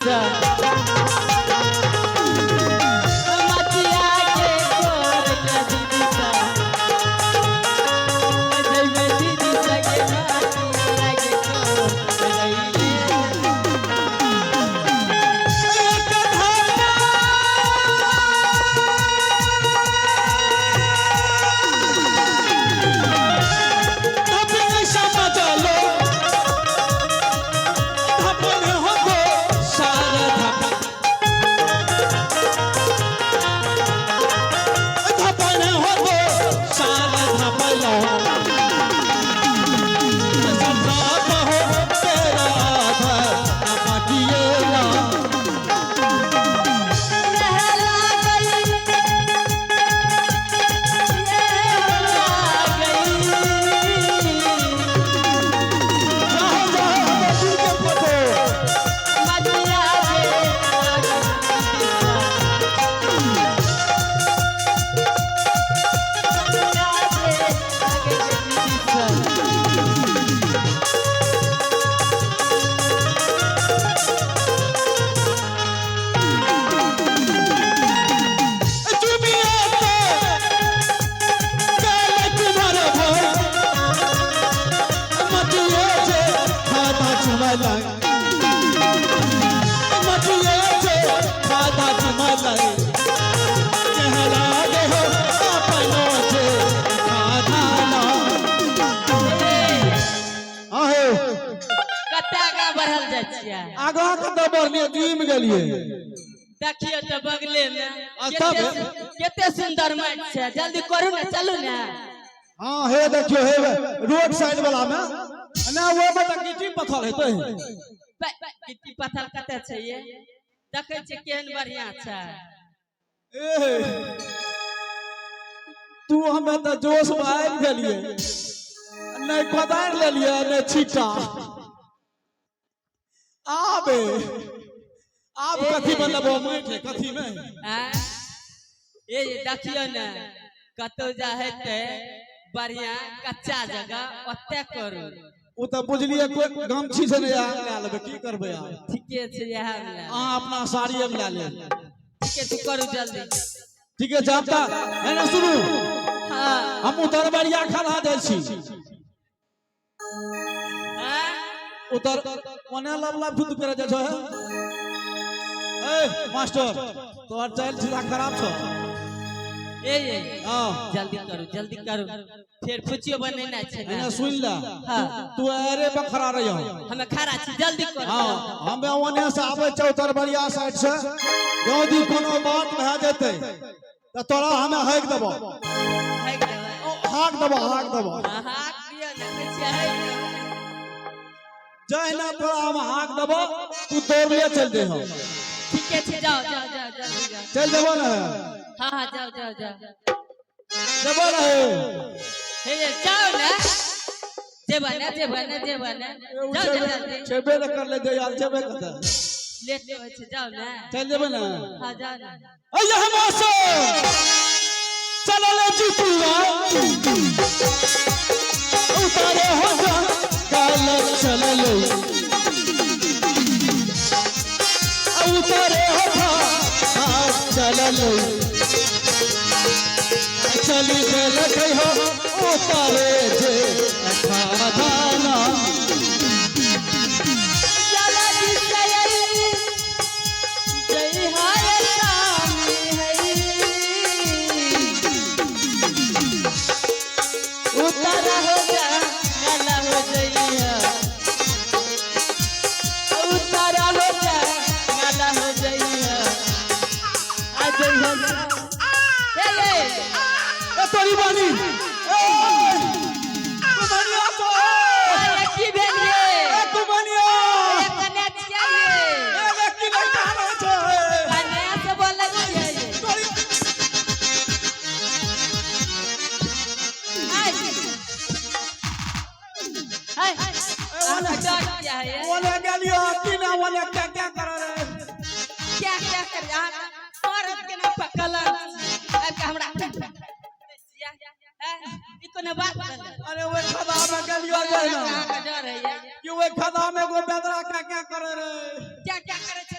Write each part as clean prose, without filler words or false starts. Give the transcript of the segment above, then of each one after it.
मटिया के कोर का दीदी सा जइबे दीदी संगे मटिया के कोर रहिले। लहला गई ये हो गई मटिया के कते आगाँ बढ़ल जाइ छियै? आगाँ कतऽ बढ़लियै, जुमि गेलियै। देखियौ तऽ बगले मे आ तब? कते कते सुन्दर माटि छै। जल्दी करू ने, चलू ने। हाँ, हे देखियौ, हे रोड साइड वाला मे ना, ओहिमे तऽ गिट्टी पत्थर हेतै। गिट्टी पत्थर कते छै ये? देखै छियै केहन बढ़िया छै। ए तू हमे तऽ जोश मे आबि गेलियै, नहि कोदारि लेलियै नहि छिट्टा। आबे आब कथी बनेबो माटि कथी मे? आँय? ए जे देखियौ ने, कतौ जा हेतै बढ़िया कच्चा जगह, ओते करू। ओ तऽ बुझलियै, कोइ गमछी से नहि लए लेबै, की करबै आब? ठीके छै, इएह मे लए। अहाँ अपना साड़िए मे लए लेब। ठीके छै, करू जल्दी। ठीके छै, आब तऽ है ने, सुनू। हाँ। हम उतरबरिया खड़ा जाइ छी। आँय? उतर ओने लब लब फुत करे जाइ छौ। ए मास्टर, तोहर चालि सीधा खराब छौ। ए ये। हाँ। जल्दी करू, जल्दी करू, फेर फुचियो बनेनाइ छै ने। एने सुन ले। हाँ। तू अरे पर खड़ा रहियो। हमे खड़ा छी, जल्दी करू। हाँ, हमे ओने से आबै छौ उतरबरिया साइड से, यदि कोनो बात भए जेतै तऽ तोरा हमे हाक देबो। हाकि देबै? हाक देबो, हाक देबो। हाँ, हाक दियौ ने, कहै छियै हाकि देबै। जहिना तोरा हम हाक देबो, तू दौड़ले चलि जइहो। ठीके छै, जाओ जाओ जाओ, जल्दी जाओ। चलि जेबो ने? हाँ हाँ, जाओ जाओ जाओ। जेबो ने? हे ये, जाओ ने, जेबा ने, जेबा ने, जेबा ने, जाओ जाओ जल्दी। छेबे ने करले जे यार, जेबे कतऽ? लेट होइ छै, जाओ ने। चलि जेबै ने? हाँ, जाओ ने। अये हम चलल जितुआ उतारे हो जा काल चलल उतारे हो जा चलल चली गेल हो उतारे जे खादाना। चला जी जय हाय स्वामी है उतर हो जा गला हो जइया, उतर हो जा गला हो जइया, आ जइया ए ए। ए तोरी बानी, ए कुमनिया तो अरे की भेल ये? ए कुमनिया। ए कने छियै ये? ए देखी नहीं कहाँ रहै छै। कने से बोलै छियै ये? तोरी आय आय, अहाँ डर किया है ये? ओने गेलियो की ना, ओने क्या क्या कर रहे? क्या क्या कर अहाँ मरद के ना पकल आबि के हमरा ई कोनो बात भेलै? अरे ओए खदा में गेलियो जे ना अहाँके डर है ये? कि ओए खदा में एगो बेदरा क्या क्या करे रे। क्या क्या करै छै?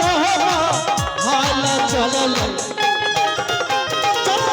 चलल।